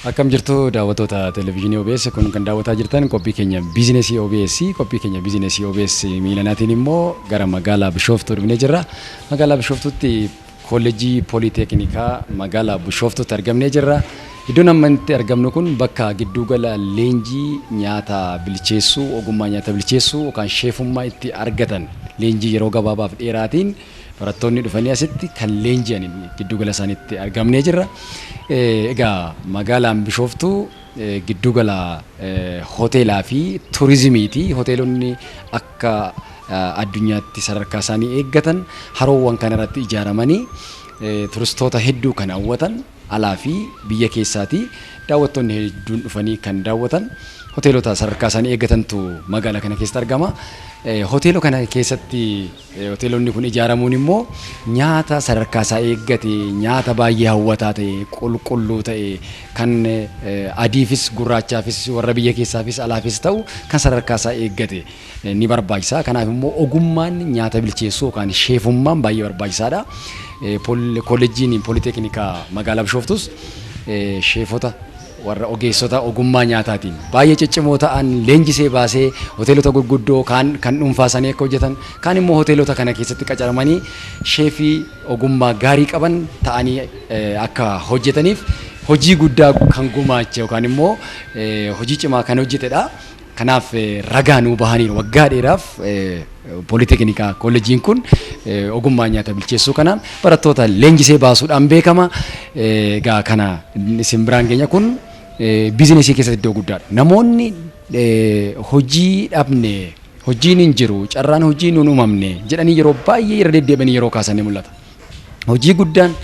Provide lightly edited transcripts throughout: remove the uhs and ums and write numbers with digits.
Akkam jirtu daawwattoota televezyiinii OBS? Kun kan daawwataa jirtan qophii keenya biizinesii OBS. Qophii keenya biizinesii OBS miilanaatiin immoo gara magaalaa Bishooftuu dhufnee jirra. Magaalaa Bishooftuutti kolleejjii Pooliiteeknikaa magaalaa Bishooftuutti argamnee jirra. Iddoon amma itti argamnu kun bakka giddugala leenjii nyaata bilcheessuu, ogummaa nyaata bilcheessuu yookaan sheefummaa itti argatan, leenjii yeroo gabaabaaf dheeraatiin barattoonni dhufanii asitti kan leenji'an giddugala isaaniitti argamnee jirra. Egaa magaalaan Bishooftuu giddugala hoteelaa fi turizimiiti. Hoteelonni akka addunyaatti sadarkaa isaanii eeggatan haroowwan kanarratti ijaaramanii turistoota hedduu kan hawwatan, alaa fi biyya keessaati daawwattoonni hedduun dhufanii kan daawwatan hoteelota sadarkaa isaanii eeggatantu magaalaa kana keessatti argama. Hoteela kana keessatti hoteelonni kun ijaaramuun immoo nyaata sadarkaa isaa eeggate, nyaata baay'ee hawwataa ta'e, qulqulluu ta'e, kan adiifis gurraachaafis, warra biyya keessaafis alaafis ta'u kan sadarkaa isaa eeggate ni barbaachisa. Kanaaf immoo ogummaan nyaata bilcheessuu yookaan sheefummaan baay'ee barbaachisaadha. Kolleejjiin Pooliteeknikaa magaalaa Bishooftus sheefota, warra ogeessota ogummaa nyaataatiin baay'ee ciccimoo ta'an leenjisee baasee, hoteelota gurguddoo kaan kan dhuunfaa isaanii akka hojjetan, kaan immoo hoteelota kana keessatti qacaramanii sheefii ogummaa gaarii qaban ta'anii akka hojjetaniif hojii guddaa kan gumaache yookaan immoo hojii cimaa kan hojjetedha. Kanaaf ragaa nuu bahaniiru. Waggaa dheeraaf pooliteeknikaa kolleejiin kun ogummaa nyaata bilcheessuu kanaan barattoota leenjisee baasuudhaan beekama. Egaa kana isin biraan keenya kun biizinesii keessatti iddoo guddaadha. Namoonni hojii dhabne, hojiin hin jiru, carraan hojii nuun uumamne jedhanii yeroo baay'ee irra deddeebi'anii yeroo kaasan ni mul'ata. Hojii guddaan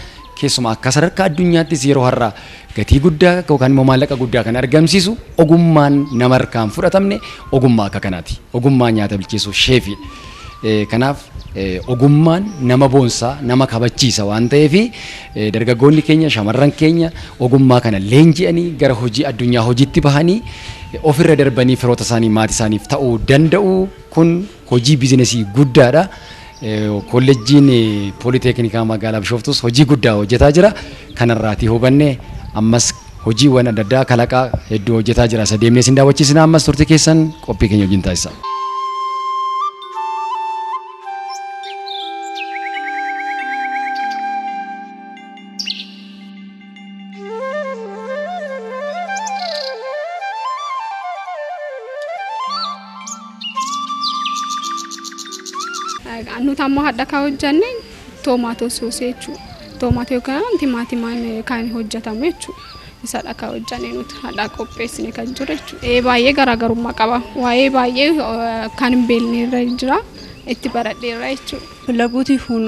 keessumaa akka sadarkaa addunyaattis yeroo har'aa gatii guddaa yookaan immoo maallaqa guddaa kan argamsiisu ogummaan nama harkaan fudhatamne ogummaa akka kanaati. Ogummaa nyaata bilcheessuu, sheefiidha. Kanaaf ogummaan nama boonsaa, nama kabachiisa waan ta'eef, dargaggoonni keenya, shamarran keenya ogummaa kana leenji'anii gara hojii addunyaa hojiitti bahanii ofirra darbanii firoota isaanii, maatii isaaniif ta'uu danda'u. Kun hojii biizinesii guddaadha. Kolleejjiin Pooliteeknikaa magaalaa Bishooftus hojii guddaa hojjetaa jira. Kanarraatii hubanne ammas hojiiwwan adda addaa kalaqaa hedduu hojjetaa jira. Isa deemnee isin daawwachiisna. Ammas turtii keessan qophii keenya wajjin taasisa. Nuti ammoo hadha kan hojjanne tomato sauce jechuudha. Tomato yookaan timaatimaan kan hojjetamu jechuudha. Isadha kan hojjanne nuti hadha qopheessine kan jiru jechuudha. Baay'ee garaagarummaa qaba. Waa'ee baay'ee kan hin beekne irra jira, itti baradheerra jechuudha. ፍላጎቴ ሆኖ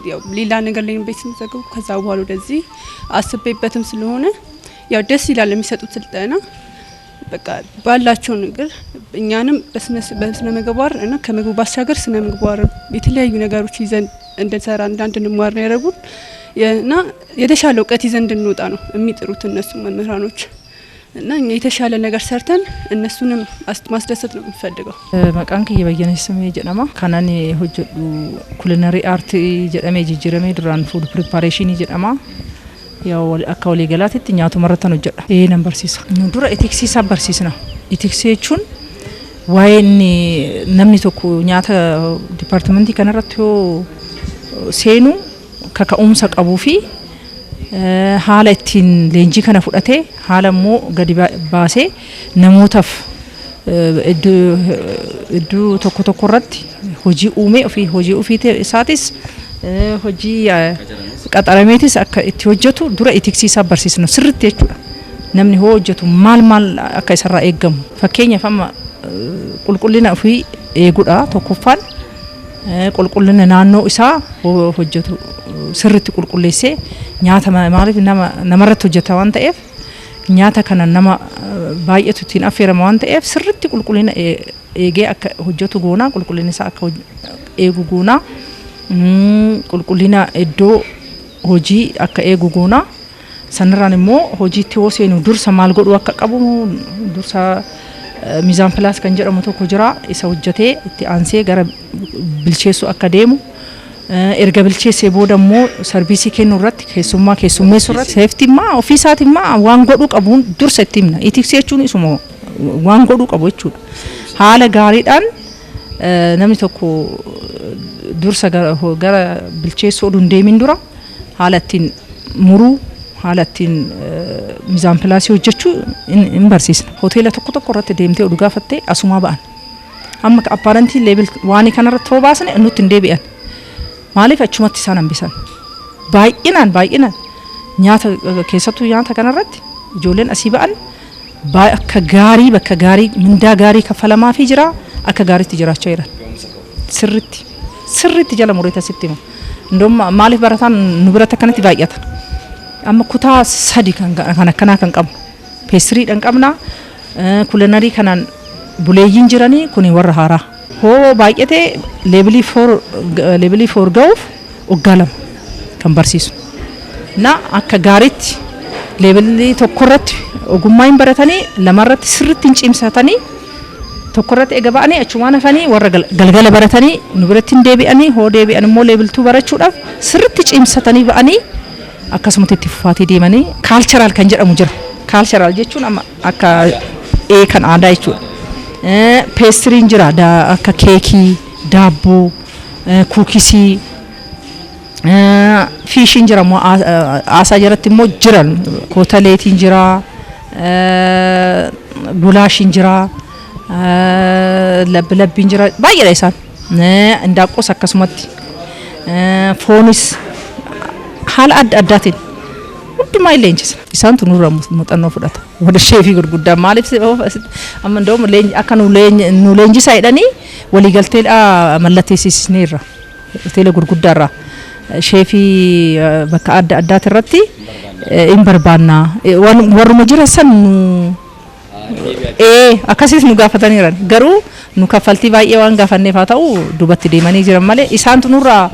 ያው ሌላ ነገር ላይ ቤት ስመዘገቡ ከዛ በኋላ ወደዚህ አስቤበትም ስለሆነ ያው ደስ ይላል የሚሰጡት ስልጠና። በቃ ባላቸው ነገር እኛንም በስነ ምግባር እና ከምግቡ ባሻገር ስነ ምግባር የተለያዩ ነገሮች ይዘን እንድንሰራ እንድንማር ነው ያደረጉን እና የተሻለ እውቀት ይዘን እንድንወጣ ነው የሚጥሩት እነሱ መምህራኖች፣ እና እኛ የተሻለ ነገር ሰርተን እነሱንም ማስደሰት ነው የምንፈልገው። Maqaan kiyya Bayyanee Simee jedhama. Kan ani hojjedhu culinary art jedhamee jijjiiramee, duraan food preparation jedhama. Yaa akka waliigalaatitti nyaatuma irratti hojjedha. Ee, nan barsiisa. Nu dura ethics isaa barsiisna. Ethics jechuun waa'ee inni namni tokko nyaata department kanarratti yoo seenu kaka'umsa qabuu fi haala ittiin leenjii kana fudhatee, haala immoo gadi baasee namootaaf iddoo tokko tokko irratti hojii uumee, ofii hojii ofii isaatis hojii qaxarameetis akka itti hojjetu dura ethics isaa barsiisna sirriitti jechuudha. Namni hoo hojjetu maal maal akka isarraa eeggamu, fakkeenyaaf amma qulqullina ofii eeguudha tokkoffaan, qulqullina naannoo isaa hojjetu sirriitti qulqulleessee, nyaata maaliif nama namarratti hojjeta waan ta'eef, nyaata kana nama baay'eetu ittiin affeerama waan ta'eef, sirriitti qulqullina eegee akka hojjetu goonaa, qulqullina isaa akka eegu goonaa, qulqullina iddoo hojii akka eegu goonaa. Sanirraan immoo hojiitti hoo seenu dursa maal godhuu akka qabu, dursa mise en place kan jedhamu tokko jira, isa hojjetee itti aansee gara bilcheessuu akka deemu. Erga bilcheessee booda immoo service kennuu irratti, keessummaa keessummeessuu irratti, safety immaa ofii isaati immaa waan godhuu qabuun dursa itti himna. Ethics jechuun isuma waan godhuu qabu jechuudha. Haala gaariidhaan namni tokko dursa gara bilcheessuu oduu hin deemin dura haala ittiin muruu, haala ittiin mise en place hojjechuu hin barsiisna. Hoteela tokko tokko irratti deemtee oduu gaafattee asumaa ba'an. Amma apparently level one kanarratti hoo baasne nutti hin deebi'an. Maaliif achumatti isaan hambisan? Baay'inaan baay'inaan nyaata, keessattuu nyaata kanarratti ijoolleen asii ba'an akka gaarii, bakka gaarii, mindaa gaarii kaffalamaafii jira, akka gaariitti jiraachaa jiran. Sirritti sirritti jala mureeta sitti hima. Indoom maaliif barataan nu biratti akkanatti baay'ata? Amma kutaa sadi kan akkanaa kan qabnu. Pastrydhaan qabna. Culinary kanaan buleeyyiin jiranii kuni warra haaraa. Hoo baay'atee level 4 ga'uuf waggaa 2 kan barsiisu. Na akka gaariitti level 1 irratti ogummaa hin baratanii, lamarratti sirriitti hin cimsatanii, tokkorratti ega ba'anii achumaan hafanii warra galgala baratanii nu biratti hin deebi'anii, hoo deebi'an immoo level 2 barachuudhaaf sirriitti cimsatanii ba'anii akkasumatti itti fufaatii deemanii. Cultural kan jedhamu jira. Cultural jechuun amma akka kan aadaa jechuudha. Pastryn jira, akka keekii, daabboo, cookies, fishiin jira immoo aasaa jalatti immoo jiran kootalettiin jira, gulaashiin jira, labbi labbiin jira, baay'eedha isaan. Indaaqqoos akkasumatti, foonis haala adda addaatiin hundumaa illee leenjisa. Isaantu nurraa muuxannoo fudhata. Warra chefii gurguddaa maaliif amma ndoo akka nu leenjisaa jedhanii waliigalteedha mallatteessisneerra. Hoteela gurguddaarraa chefii bakka adda addaati irratti hin barbaanna. Warruma jira san nu akkasis nu gaafataniiran, garuu nu kaffaltii baay'ee waan gaafanneef haa ta'u dubatti deemanii jiran malee isaantu nurraa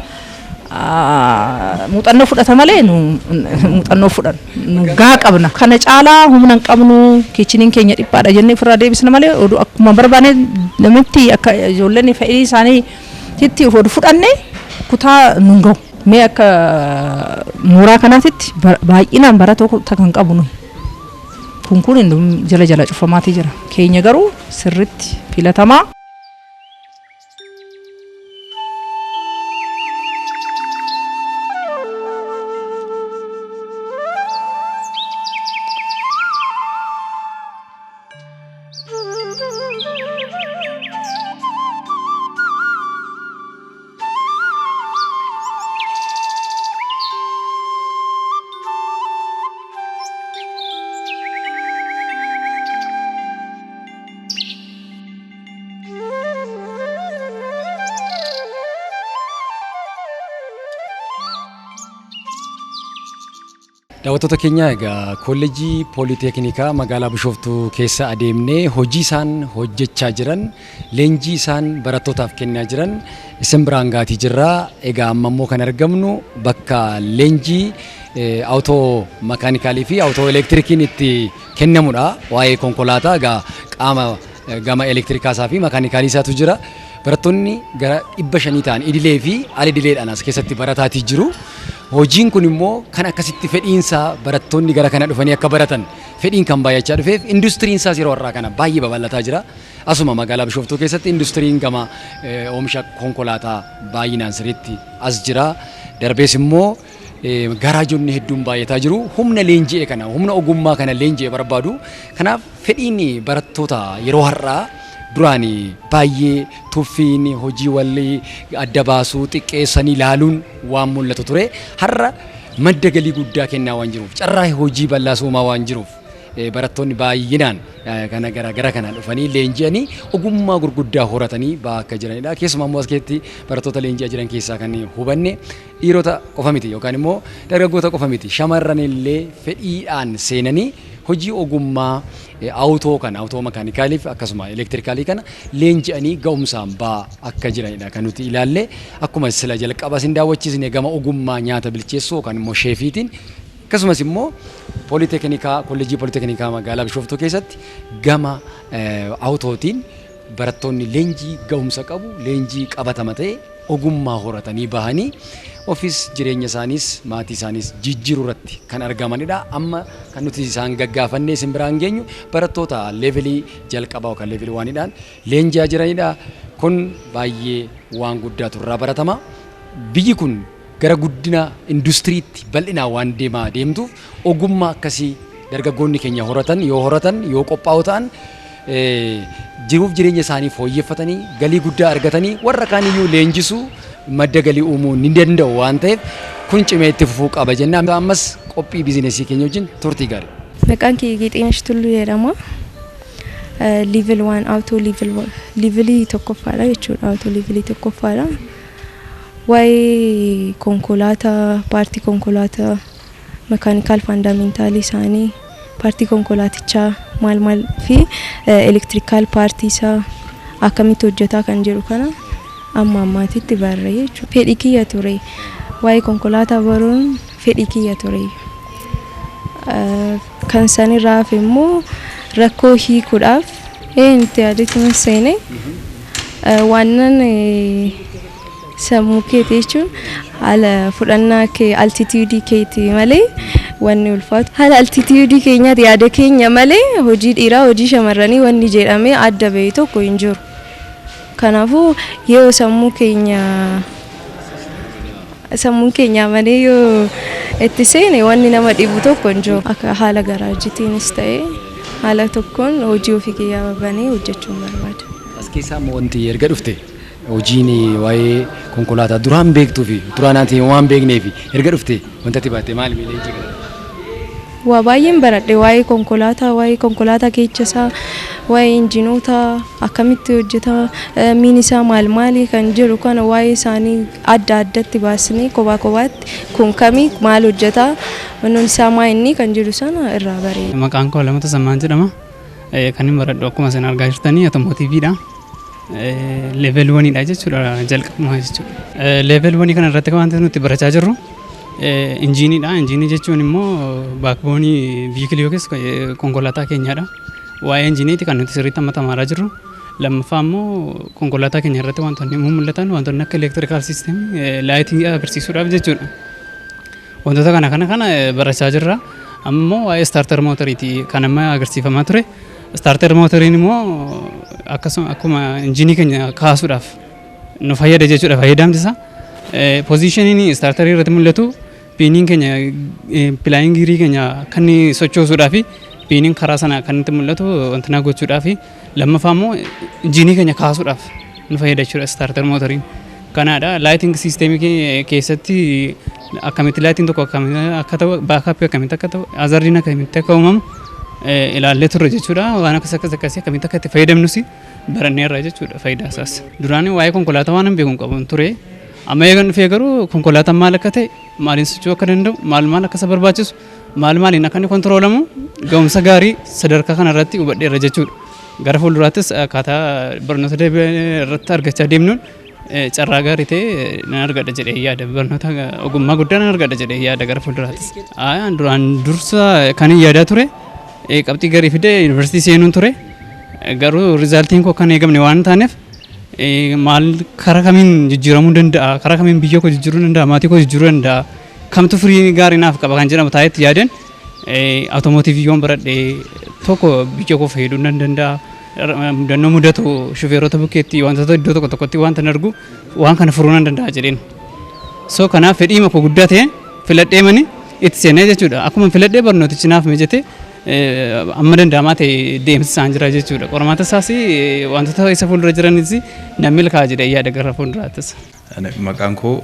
muuxannoo fudhata malee nu muuxannoo fudhan nu gaa qabna. Kana caalaa humna hin qabnu, kitcheniin keenya dhiphaadha jennee ofirraa deebisna malee oduu akkuma barbaanne namitti akka ijoolleen fedhii isaanii itti oduu fudhanne kutaa nun gahu. Mee akka mooraa kanaatitti baay'inaan barattoota kan qabu nuyi. Kun jala jala cufamaatii jira. Keenya garuu sirritti filatamaa. Daawwattoota keenya, egaa Kolleejjii Pooliteeknikaa magaalaa Bishooftuu keessa adeemnee hojii isaan hojjechaa jiran, leenjii isaan barattootaaf kennaa jiran isin biraan gaatii jirra. Egaa amma immoo kan argamnu bakka leenjii auto mechanical fi auto electriciin itti kennamudha. Waa'ee konkolaataa egaa qaama gama elektirikaasaa fi mechanical isaatu jira. Barattoonni gara 500 ta'an idilee fi al idileedhaan as keessatti barataatii jiru. Hojiin kun immoo kan akkasitti fedhiinsaa barattoonni gara kana dhufanii akka baratan fedhiin kan baay'achaa dhufeef industiriin isaas yeroo har'aa kana baay'ee babal'ataa jira. Asuma magaalaa Bishooftuu keessatti industiriin gama oomisha konkolaataa baay'inaan sirriitti as jira. Darbees immoo garaajonni hedduun baay'ataa jiru. Humna leenji'e kana, humna ogummaa kana leenji'e barbaadu. Kanaaf fedhiin barattoota yeroo har'aa duraan baay'ee tuffiin, hojii walii adda baasuu, xiqqeessanii ilaaluun waan mul'atu ture. Har'a madda galii guddaa kennaa waan jiruuf, carraa hojii bal'aa uumaa waan jiruuf, barattoonni baay'inaan kana gara gara kana dhufanii leenji'anii ogummaa gurguddaa horatanii ba'aa akka jiranidha. Keessumaa immoo as keessatti barattoota leenji'aa jiran keessaa kan hubanne dhiirota qofa miti yookaan immoo dargaggoota qofa miti, shamarran illee fedhiidhaan seenanii hojii ogummaa auto kana, auto mechanicaliif akkasuma electrical kana leenji'anii ga'umsaan ba'aa akka jiranidha kan nuti ilaalle. Akkuma sila jalqaba isin daawwachiisne gama ogummaa nyaata bilcheessuu yookaan immoo chefiitiin, akkasumas immoo pooliteeknikaa, Kolleejjii Pooliteeknikaa magaalaa Bishooftuu keessatti gama autotiin barattoonni leenjii ga'umsa qabu, leenjii qabatama ta'e Ogummaa horatanii bahanii ofis jireenya isaaniis maatii isaaniis jijjiiruu irratti kan argamanidha. Amma kan nuti isaan gaggaafannee isin biraan geenyu barattoota levelii jalqabaa yookaan level oneiidhaan leenji'aa jiranidha. Kun baay'ee waan guddaatu irraa baratama. Biyyi kun gara guddina industiriitti bal'inaan waan deemaa deemtuuf, ogummaa akkasii dargaggoonni keenya horatan yoo horatan, yoo qophaa'oo ta'an, jiruuf jireenya isaanii fooyyeffatanii, galii guddaa argatanii, warra kaaniyyuu leenjisuu, madda galii uumuu ni danda'u waan ta'eef, kun cimee itti fufuu qaba jennaan. Ammas qophii biizinesii keenya wajjin turtii gaarii. Maqaan kiyya Geexeenash Tulluu jedhama. Level 1 auto levelii tokkoffaadha jechuudha. Auto levelii tokkoffaadha. Waa'ee konkolaataa, partii konkolaataa, mechanical fundamentalii isaanii, partii konkolaatichaa maal maal fi electrical partii isaa akkamitti hojjetaa kan jedhu kana amma ammaatitti barree jechuudha. Fedhii kiyya ture. Waa'ee konkolaataa baruun fedhii kiyya ture. Kan sanirraa hafe immoo rakkoo hiikuudhaaf itti yaadetti seene. Waanan sammuu keeti jechuun haala fudhannaa kee, attitudeii keeti malee wanni ulfaatu. Haala attitudeii keenyaati, yaada keenya malee hojii dhiiraa, hojii shamarranii wanni jedhamee adda bahee tokko hin jiru. Kanaafuu yoo sammuun keenya malee yoo itti seene, wanni nama dhibu tokko hin jiru. Akka haala garaajitiinis ta'e haala tokkoon hojii ofii kiyyaa banee hojjechuun barbaada. As keessaa immoo wanti erga dhufte hojiin waa'ee konkolaataa duraan beektuu fi duraan ati waan beeknee fi erga dhufte wanta ati baatte maali mee leenjii kana? Waa baay'een baradhe. Waa'ee konkolaataa, waa'ee konkolaataa keessa isaa, waa'ee injinoota akkamitti hojjeta, miin isaa maal maali kan jedhu kana, waa'ee isaanii adda addatti baasnee kophaa kophaatti kun kamii, maal hojjeta, wannoon isaa maa inni kan jedhu sana irraa baree. Maqaan koo Lamata Sammaan jedhama. Kan inni baradhu akkuma isin argaa jirtanii automotiveiidha. Level oneiidha jechuudha, jalqabuma jechuudha. Level oneii kana irratti wanti nuti barachaa jirru engineiidha. Engineii jechuun immoo backboneii vehicleii yookiis konkolaataa keenyaadha. Waa'ee engineiiti kan nuti sirriitti amma tamaaraa jirru. Lammaffaa immoo konkolaataa keenya irratti wantoonni mul'atan, wantoonni akka electrical systemii, lightii agarsiisuudhaaf jechuudha. Wantoota kana barachaa jirra. Amma immoo waa'ee starter motoriiti kan amma agarsiifamaa ture. Starter motoriin immoo akkasuma akkuma engineii keenya kaasuudhaaf nu fayyada jechuudha, fayyadamti isaa. Positioniin starterii irratti mul'atu piniin keenya, playing gearii keenya akka inni sochoosuudhaa fi piniin karaa sana kan itti mul'atu wanti na gochuudhaa fi lammaffaa immoo engineii keenya kaasuudhaaf nu fayyada jechuudha starter motoriin. Kanaadha, lighting systemii keessatti akkamitti lightiin tokko akkamitti akka ta'u, backupii akkamitti akka ta'u, hazardiin akkamitti akka uumamu ilaallee turre jechuudha. Waan akkas akkas akkasii akkamitti akka itti fayyadamnus baranneerra jechuudha, faayidaa isaas. Duraan waa'ee konkolaataa waan hin beeku hin qabu ture. Amma eegan dhufee garuu konkolaataan maal akka ta'e, maaliin socho'uu akka danda'u, maal maal akka isa barbaachisu, maal maaliin akka inni controlamu ga'umsa gaarii sadarkaa kana irratti hubadheerra jechuudha. Gara fuulduraattis akkaataa barnoota irratti argachaa deemnuun carraa gaarii ta'e nan argadha jedhee yaada. Barnoota ogummaa guddaa nan argadha jedhee yaada gara fuulduraattis. Duraan dursa kan hin yaadaa ture qabxii gaarii fidee yuunivarsiitii seenuun ture. Garuu resultiin koo kan eegamne waan taaneef, maal, karaa kamiin jijjiiramuu danda'a, karaa kamiin biyya koo jijjiiruu danda'a, maatii koo jijjiiruu danda'a, kamtu firii gaarii naaf qaba kan jedhamu taa'etti yaadeen, automotiveii yoon baradhe tokko biyya koo fayyaduu nan danda'a. Mudannoo mudatu shufeerota bukkeetti wantoota iddoo tokko tokkotti wanta argu waan kana furuu nan danda'a jedheen. So kanaaf fedhii koo guddaa ta'e filadhee mani itti seenee jechuudha. Akkuma filadhee barnootichi naaf mijate amma danda'amaa ta'e deemsisaan jira jechuudha. Qormaata isaas, wantoota isa fuuldura jiranis nan milkaa'a jedhee yaada gara fuulduraattis. Maqaan koo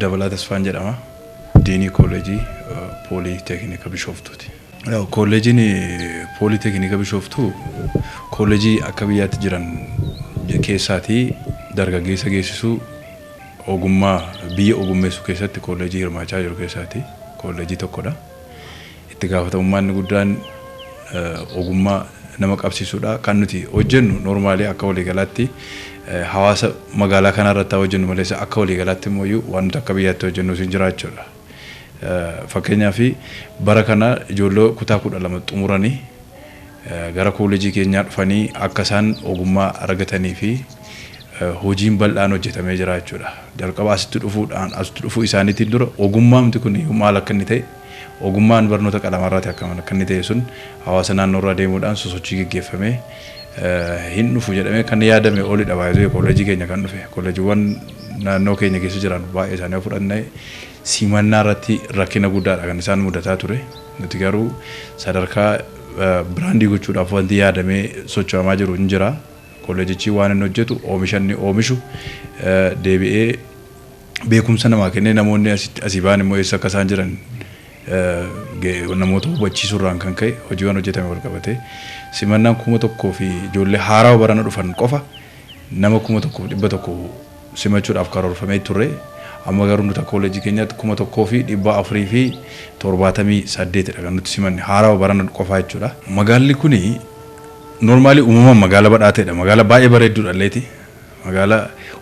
Dabalaa Tasfaan jedhama. Diinii Kooleejii Pooliteeknika Bishooftuuti. Kooleejiin Pooliteeknika Bishooftuu kooleejii akka biyyaatti jiran keessaatii dargaggeessa geessisuu, ogummaa biyya ogummeessuu keessatti kooleejii hirmaachaa jiru keessaati kooleejii tokkodha. Itti gaafatamummaan inni guddaan ogummaa nama qabsiisuudha. Kan nuti hojjennu normalii akka waliigalaatti hawaasa magaalaa kanaa irratti haa hojjennu malee, akka waliigalaatti immoo waan nuti akka biyyaatti hojjennu hin jira jechuudha. Fakkeenyaaf, bara kana ijoollee kutaa 12 xumuranii gara kooleejii keenyaa dhufanii akka isaan ogummaa argatanii fi Hojiin bal'aan hojjetamee jira jechuudha. Jalqaba asitti dhufuudhaan, asitti dhufuu isaaniitiin dura ogummaamti kun maal akka inni ta'e, ogummaan barnoota qalamarraati akkam akka inni ta'e sun hawaasa naannoorraa deemuudhaan sosochii geggeeffamee hin dhufu jedhamee kan yaadame olidha baay'ee kolleejii keenya kan dhufe. Kolleejiiwwan naannoo keenya keessa jiran baay'ee isaanii fudhannee simannaa irratti rakkina guddaadha kan isaan mudataa ture. Nuti garuu sadarkaa brand gochuudhaaf wanti yaadamee socho'amaa jiru hin jira. Kolleejichi waan inni hojjetu, oomisha inni oomishu deebi'ee beekumsa namaa kennee, namoonni asii ba'an immoo eessa akka isaan jiran namoota hubachiisuurraan kan ka'e hojiiwwan hojjetame wal qabatee simannaan 1000 fi ijoollee haaraa barana dhufan qofa nama 1100 simachuudhaaf karoorfamee turre. Amma garuu nuti kolleejii keenyatti 1478dha kan nuti simanne, haaraa barana qofaa jechuudha. Magaalli kuni normally uumamaan magaala badhaateedha. Magaala baay'ee bareedduudha illeeti. Magaala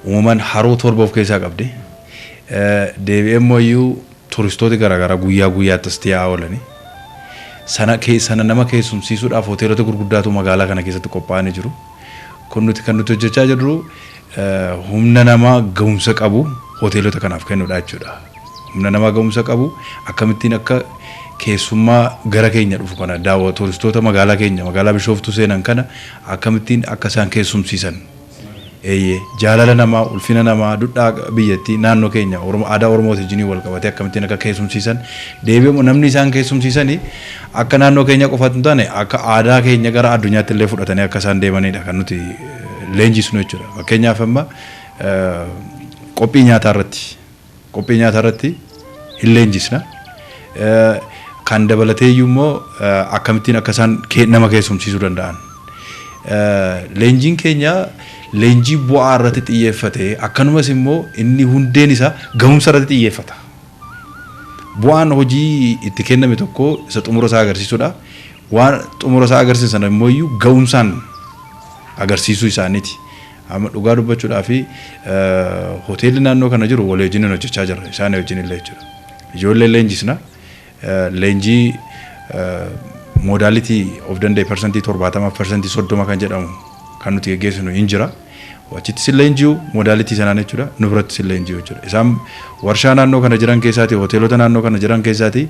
uumamaan haroo torba of keessaa qabdi. Deebi'ee immoo iyyuu turistooti garaagaraa guyyaa guyyaatti as yaa'aa oolani. Sana nama keessumsiisuudhaaf hoteelota gurguddaatu magaalaa kana keessatti qophaa'anii jiru. Kun nuti kan nuti hojjechaa jirru humna namaa ga'umsa qabu hoteelota kanaaf kennuudha jechuudha. Humna namaa ga'umsa qabu akkamittiin akka keessummaa gara keenya dhufu kana, daawwa turistoota magaalaa keenya, magaalaa Bishooftuu seenan kana akkamittiin akka isaan keessumsiisan. Eeyyee, jaalala namaa, ulfina namaa, duudhaa biyyattii naannoo keenya Oromoo, aadaa Oromoo wajjin wal qabatee akkamittiin akka keessumsiisan, deebi'ee namni isaan keessumsiisanii akka naannoo keenya qofaatti hin taane akka aadaa keenya gara addunyaatti illee fudhatanii akka isaan deemanidha kan nuti leenjisnu jechuudha. Fakkeenyaaf amma qophii nyaataa irratti hin leenjisna. Kan dabalatee iyyuu immoo akkamittiin akka isaan nama keessumsiisuu danda'an. Leenjiin keenya leenjii bu'aa irratti xiyyeeffate, akkanumas immoo inni hundeen isaa ga'umsa irratti xiyyeeffata. Bu'aan hojii itti kenname tokko isa xumura isaa agarsiisudha. Waan xumura isaa agarsiisan sana immoo iyyuu ga'umsaan agarsiisuu isaaniiti. Amma dhugaa dubbachuudhaa fi hoteelli naannoo kana jiru walii wajjin hojjechaa jira, isaan wajjin illee jechuudha. Ijoollee leenjisna. Leenjii modality of danda'e 70% 30% kan jedhamu kan nuti geggeessinu hin jira. Achitti si leenji'u modality sanaan jechuudha. Nu biratti si leenji'u jechuudha. Isaan warshaa naannoo kana jiran keessaati, hoteelota naannoo kana jiran keessaati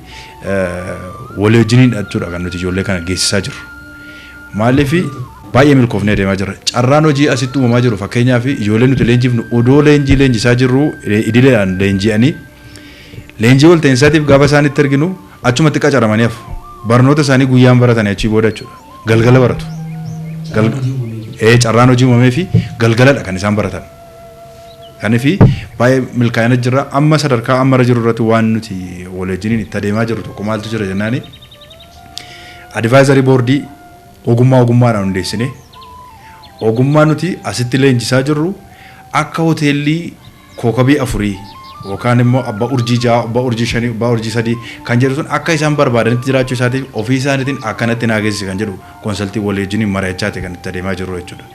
walii wajjiniin jechuudha kan nuti ijoollee kana geessisaa jirru. Maaliif baay'ee milkoofnee deemaa jirra. Carraan hojii asitti uumamaa jiru, fakkeenyaaf ijoollee nuti leenjifnu odoo leenjii leenjisaa jirru idileedhaan leenji'anii leenjii walta'insaatiif gaafa isaan itti arginu achumatti qacaramanii hafu. Barnoota isaanii guyyaan baratanii achii booda jechuudha. Galgala baratu. Carraan hojii uumamee fi galgaladha kan isaan baratan. Kanifi baay'ee milkaa'ina jira. Amma sadarkaa amma irra jiru irratti waan nuti wal wajjiniin itti adeemaa jirru tokko maaltu jira jennaani, advisory board ogummaa ogummaadhaan hundeessine, ogummaa nuti asitti leenjisaa jirru akka hoteellii kookabii afurii yookaan immoo abbaa urjii 6, abbaa urjii 5, abbaa urjii 3 kan jedhu sun akka isaan barbaadanitti jiraachuu isaatiif ofii isaaniitiin akkanatti naa geessise kan jedhu consult walii wajjiniin mari'achaa ta'e kan itti adeemaa jirru jechuudha.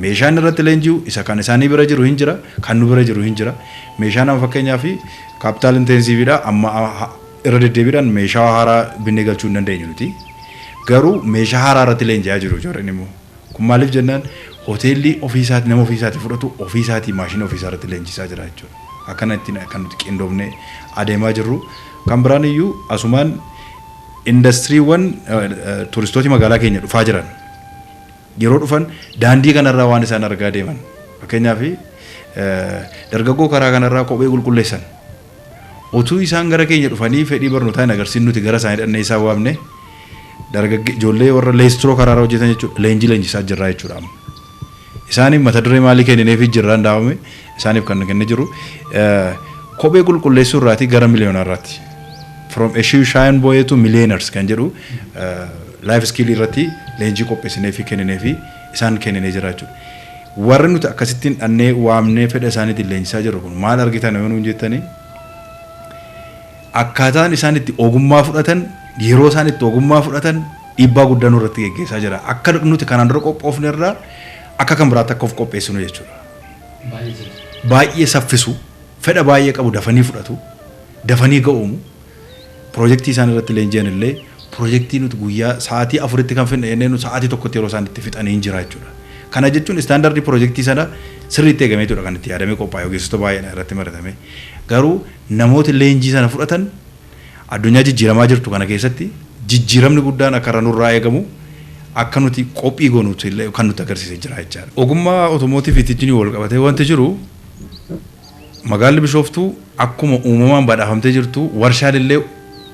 Meeshaan irratti leenji'u isa kan isaanii bira jiru hin jira, kan nu bira jiru hin jira. Meeshaan amma fakkeenyaaf capital intensiveiidha, amma irra deddeebiidhaan meeshaa haaraa binnee galchuu hin dandeenyu nuti. Garuu meeshaa haaraa irratti leenji'aa jiru ijoolleen immoo. Kun maaliif jennaan, hoteelli ofii isaatii nama ofii isaatii fudhatu, ofii isaatii maashina ofii isaa irratti leenjisaa jira jechuudha. Akkana ittiin kan nuti qindoomnee adeemaa jirru. Kan biraan iyyuu asumaan indastiriiwwan turistooti magaalaa keenya dhufaa jiran yeroo dhufan daandii kanarraa waan isaan argaa deeman, fakkeenyaaf dargaggoo karaa kanarraa kophee qulqulleessan, utuu isaan gara keenya dhufanii fedhii barnootaa hin agarsiin nuti gara isaanii dhannee isaan waamne, dargaggee ijoollee warra leestiroo karaarra hojjetan jechuudha, leenjii leenjisaa jirraa jechuudha amma. Isaaniif mata duree maalii kennineefii jirraan daawwame isaaniif kan kennee jiru kophee qulqulleessuu irraatii gara miliyoonaarraatti. From a shoe shine boy to millionaires kan jedhu life skill irratti leenjii qopheessinee fi kenninee fi isaan kenninee jira jechuudha. Warri nuti akkasittiin dhannee waamnee fedha isaaniitiin leenjisaa jirru kun maal argitan yoo nuun jettanii, akkaataan isaan itti ogummaa fudhatan, yeroo isaan itti ogummaa fudhatan dhiibbaa guddaa nurratti geggeessaa jira. Akka nuti kanaan dura qophoofne irraa akka kan biraatti akka of qopheessinu jechuudha. Baay'ee saffisu, fedha baay'ee qabu, dafanii fudhatu, dafanii ga'oomu. Piroojeektii isaan irratti leenji'an illee piroojeektii nuti guyyaa sa'aatii 4tti kan fidne jennee nu sa'aatii 1tti yeroo isaan itti fixanii hin jira jechuudha. Kana jechuun istaandardii piroojeektii sana sirriitti eegameetudha kan itti yaadamee qophaa'e, ogeessota baay'eedhaan irratti maratame. Garuu namooti leenjii sana fudhatan addunyaa jijjiiramaa jirtu kana keessatti jijjiiramni guddaan akka irra nurraa eegamu akka nuti qophii goonuutti illee kan nutti agarsiisee jira jechaadha. Ogummaa otomootiiviitiin wal qabatee wanti jiru, magaalli Bishooftuu akkuma uumamaan badhaafamtee jirtu warshaan illee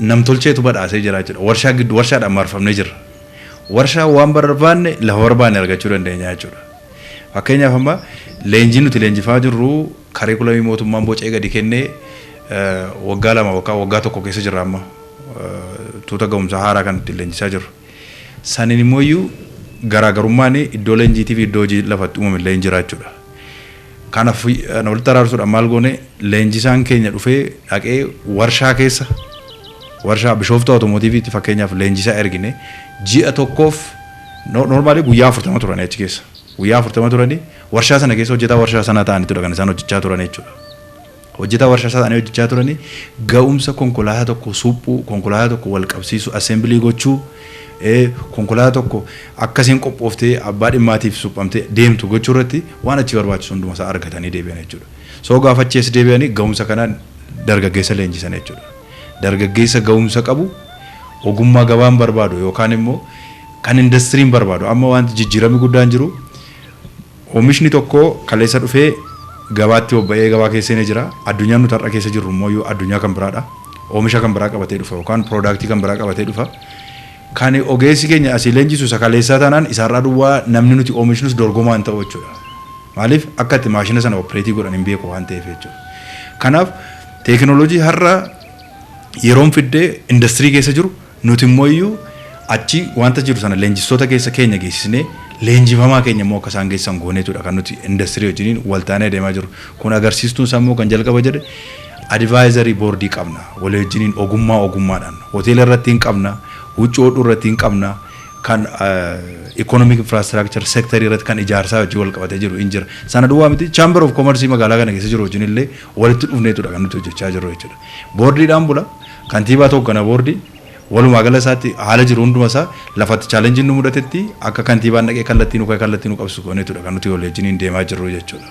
namtolcheetu badhaasee jira jechuudha. Warshaa gidduu warshaadhaan marfamnee jirra. Warshaa waan barbaanne lafa barbaanne argachuu dandeenya jechuudha. Fakkeenyaaf, amma leenjii nuti leenjifaa jirru kariikulamii mootummaan bocee gadi kennee waggaa 2 yookaan waggaa 1 keessa jirra, amma tuuta ga'umsa haaraa kan ittiin leenjisaa jirru. Saniin immoo iyyuu garaagarummaan iddoo leenjiitii fi iddoo hojii lafatti uumame illee hin jira jechuudha. Kanaaf walitti araarsuudhaan maal goone? Leenjisaan keenya dhufee dhaqee warshaa keessa, warshaa Bishooftuu Awutomootiiviitti fakkeenyaaf leenjisaa ergine, ji'a tokkoof, normally guyyaa 40 turanii achi keessa. Guyyaa 40 turanii warshaa sana keessa hojjetaa warshaa sanaa ta'anitudha kan isaan hojjechaa turan jechuudha. Hojjetaa warshaa ta'anii hojjechaa turanii ga'umsa konkolaataa tokko suphuu, konkolaataa tokko wal qabsiisuu, assembly gochuu, konkolaataa tokko akkasiin qophooftee abbaa dhimmaatiif suphamtee deemtu gochuu irratti waan achi barbaachisu hunduma isaa argatanii deebi'an jechuudha. So gaafa achi as deebi'anii ga'umsa kanaan dargaggeessa leenjisan jechuudha. Dargaggeessa ga'umsa qabu, ogummaa gabaan barbaadu yookaan immoo kan indastiriin barbaadu. Amma wanti jijjiiramni guddaan jiru, oomishni tokko kaleessa dhufee gabaatti bobba'ee gabaa keessa ni jira. Addunyaan nuti har'a keessa jirru immoo addunyaa kan biraadha. Oomisha kan biraa qabatee dhufa yookaan product kan biraa qabatee dhufa. Kan ogeessi keenya asii leenjisu isa kaleessaa taanaan isaarraa duwwaa namni nuti oomishnus dorgomaa hin ta'u jechuudha. Maaliif? Akka itti maashina sana operate godhan hin beeku waan ta'eef jechuudha. Kanaaf teekinooloojii har'a yeroon fiddee indastirii keessa jiru nuti immoo iyyuu achi wanta jiru sana leenjistoota keessa keenya geessisnee leenjifamaa keenya immoo akka isaan geessan gooneetudha kan nuti indastirii wajjiniin waltaanee adeemaa jiru. Kun agarsiistuun isaa immoo kan jalqaba jedhe advisory board qabna. Walii wajjiniin ogummaa ogummaadhaan hoteela irratti hin qabna, huccuu hodhuu irratti hin qabna, kan economic infrastructure sector irratti kan ijaarsaa wajjin wal qabatee jiru hin jira. Sana duwwaa miti, Chamber of Commerce magaalaa kana keessa jiru wajjin illee walitti dhufneetudha kan nuti hojjechaa jirru jechuudha. Boordiidhaan bula, kantiibaa hooggana boordii, walumaa gala isaatti haala jiru hunduma isaa lafatti challengeiin nu mudatetti akka kantiibaan dhaqee kallattii nu qabsu gooneetudha kan nuti walii wajjiniin deemaa jirru jechuudha.